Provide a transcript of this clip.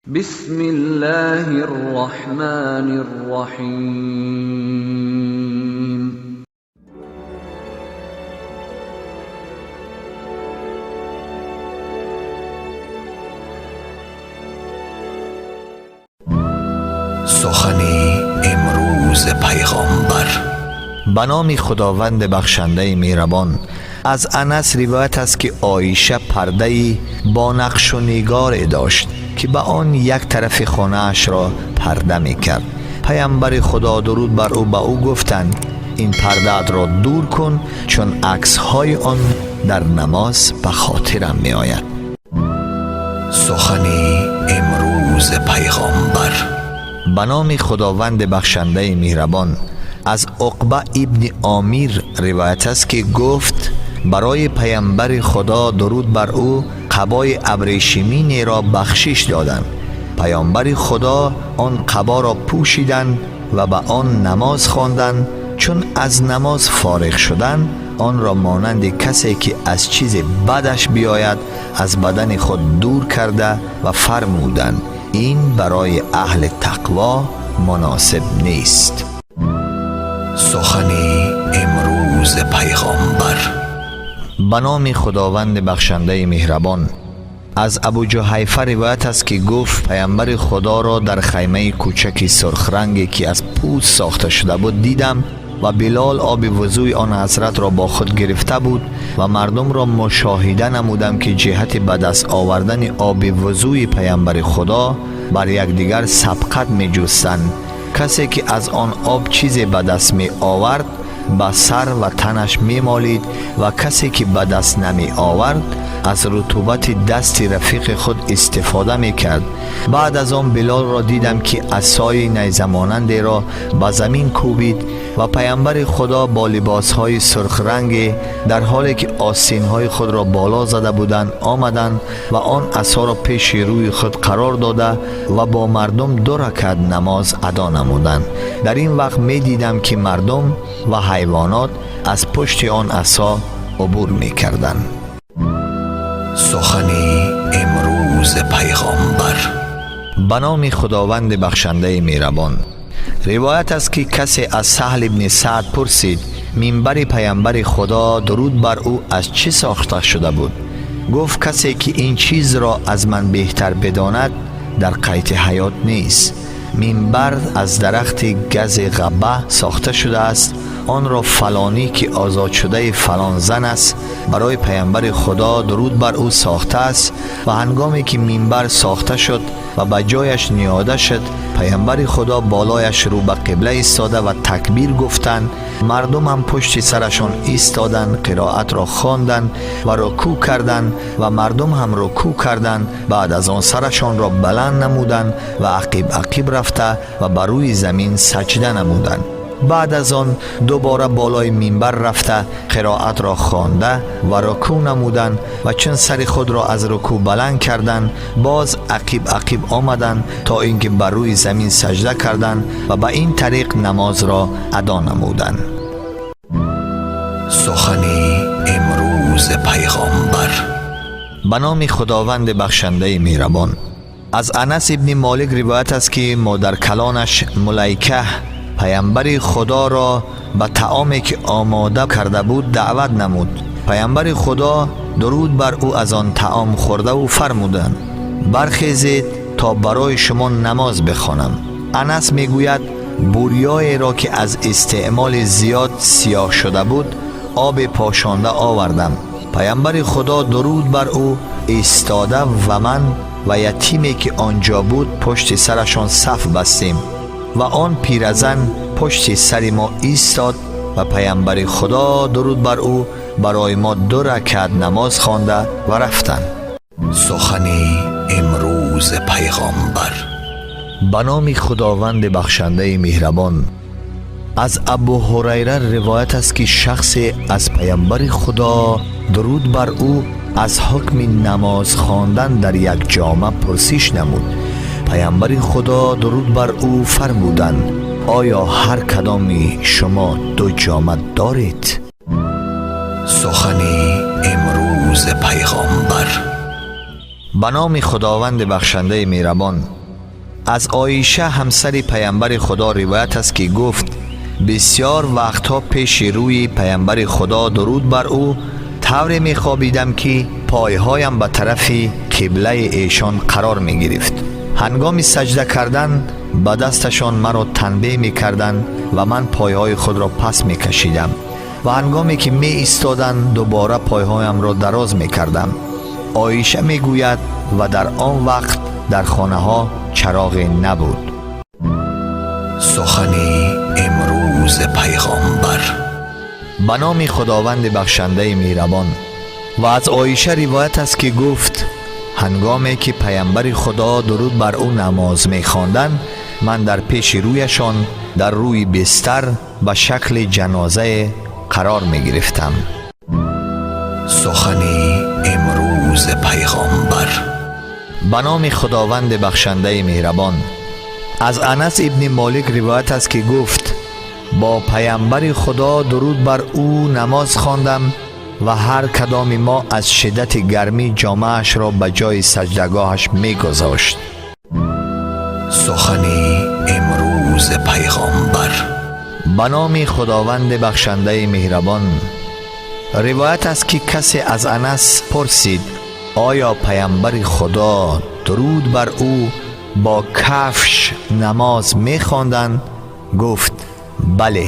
بسم الله الرحمن الرحيم. Сухани имрӯзи пайғомбар. Ба номи Худованди бахшандаи меҳрабон. Аз Анас ривоят аст, ки Оиша пардаи бо нақшу нигоре дошт, ки ба он як тарафи хонаашро парда мекард. Паямбари Худо, дуруд бар ӯ, ба ӯ гуфтанд: «Ин пардаатро дур кун, чун аксҳои он дар намоз ба хотирам меояд». Сухани имрӯзи пайғомбар. Ба номи Худованди бахшандаи меҳрабон. Аз Уқба ибни Омир ривоят аст, ки гуфт: барои паямбари Худо, дуруд бар ӯ, қабои абрешиминеро бахшиш доданд. Паёмбари Худо он қаборо пӯшиданд ва ба он намоз хонданд. Чун аз намоз фориғ шуданд, онро монанди касе ки аз чизе бадаш биёяд, аз бадани худ дур карда ва фармуданд: «Ин барои аҳли тақво муносиб нест». Сухани имрӯзи пайғомбар. Ба номи Худованди бахшандаи меҳрабон. Аз Абуҷуҳайфа ривоят аст, ки гуфт: паямбари Худоро дар хаймаи кӯчаки сурхранге, ки аз пӯст сохта шуда буд, дидам ва Билол оби вузӯи он ҳазратро бо худ гирифта буд ва мардумро мушоҳида намудам, ки ҷиҳати ба даст овардани оби вузӯи паямбари Худо бар якдигар сабқат меҷустанд. Касе ки аз он об чизе ба даст меовард, ба сар ва танаш мемолид ва касе ки ба даст намеовард, аз рутубати дасти рафиқи худ истифода мекард. Баъд аз он Билолро дидам, ки асои найзамонандеро ба замин кӯбид ва паямбари Худо бо либосҳои сурхранге, дар ҳоле ки остинҳои худро боло зада буданд, омаданд ва он асоро пеши рӯи худ қарор дода ва бо мардум ду ракат намоз адо намуданд. Дар ин вақт медидам, ки мардум ва ҳайвонот аз пушти он асо убур мекарданд. Сухани имрӯзи пайғомбар. Ба номи Худованди бахшандаи меҳрабон. Ривоят аст, ки касе аз Саҳл ибни Саъд пурсид: «Минбари паямбари Худо, дуруд бар ӯ, аз чӣ сохта шуда буд?» Гуфт: «Касе ки ин чизро аз ман беҳтар бидонад, дар қайди ҳаёт нест. Минбар аз дарахти гази ғаба сохта шудааст. Онро фалонӣ, ки озодшудаи фалон зан аст, барои паямбари Худо, дуруд бар ӯ, сохтааст. Ва ҳангоме ки минбар сохта шуд ва ба ҷояш ниёда шуд, паямбари Худо болояш рӯ ба қибла истода ва такбир гуфтанд. Мардум ҳам пушти сарашон истоданд, қироатро хонданд ва рукӯъ карданд ва мардум ҳам рукӯъ карданд. Баъд аз он сарашонро баланд намуданд ва ақиб ақиб рафта ва ба рӯи замин саҷда намуданд. Баъд аз он дубора болои минбар рафта, қироатро хонда ва рукӯъ намуданд ва чун сари худро аз рукӯъ баланд карданд, боз ақиб ақиб омаданд, то ин ки бар рӯи замин саҷда карданд ва ба ин тариқ намозро адо намуданд». Сухани имрӯзи пайғомбар. Ба номи Худованди бахшандаи меҳрабон. Аз Анас ибни Молик ривоят аст, ки модаркалонаш Мулайкаҳ паямбари Худоро ба таоме, ки омода карда буд, даъват намуд. Паямбари Худо, дуруд бар ӯ, аз он таом хӯрдаву фармуданд: «Бархезед, то барои шумо намоз бихонам». Анас мегӯяд: бурёеро, ки аз истеъмоли зиёд сиёҳ шуда буд, оби пошонда овардам. Паямбари Худо, дуруд бар ӯ, истода ва ман ва ятиме, ки он ҷо буд, пушти сарашон саф бастем ва он пиразан пушти сари мо истод ва паямбари Худо, дуруд бар ӯ, барои мо ду ракат намоз хонда ва рафтанд. Сухани имрӯзи пайғомбар. Ба номи Худованди бахшандаи меҳрабон. Аз Абу Ҳурайра ривоят аст, ки шахсе аз паямбари Худо, дуруд бар ӯ, аз ҳукми намоз хондан дар як ҷома пурсиш намуд. Паямбари Худо, дуруд бар ӯ, фармуданд: «Оё ҳар кадоми шумо ду ҷома доред?» Сухани имрӯзи пайғомбар. Ба номи Худованди бахшандаи меҳрабон. Аз Оиша, ҳамсари паямбари Худо, ривоят аст, ки гуфт: бисёр вақтҳо пеши рӯи паямбари Худо, дуруд бар ӯ, тавре мехобидам, ки пойҳоям ба тарафи қиблаи эшон қарор мегирифт. Ҳангоми саҷда кардан ба дасташон маро танбеҳ мекарданд ва ман пойҳои худро пас мекашидам ва ҳангоме ки меистоданд, дубора пойҳоямро дароз мекардам. Оиша мегӯяд: ва дар он вақт дар хонаҳо чароғе набуд. Сухани имрӯзи пайғомбар. Ба номи Худованди бахшандаи меҳрабон. Ва аз Оиша ривоят аст, ки гуфт: ҳангоме ки паямбари Худо, дуруд бар ӯ, намоз мехонданд, ман дар пеши рӯяшон дар рӯи бистар ба шакли ҷанозае қарор мегирифтам. Сухани имрӯзи пайғомбар. Ба номи Худованди бахшандаи меҳрабон. Аз Анас ибни Молик ривоят аст, ки гуфт: бо паямбари Худо, дуруд бар ӯ, намоз хондам ва ҳар кадоми мо аз шиддати гармӣ ҷомаашро ба ҷои саҷдагоҳаш мегузошт. Сухани имрӯзи пайғомбар. Ба номи Худованди бахшандаи меҳрабон. Ривоят аст, ки касе аз Анас пурсид: оё паямбари Худо, дуруд бар ӯ, бо кафш намоз мехонданд? Гуфт: бале.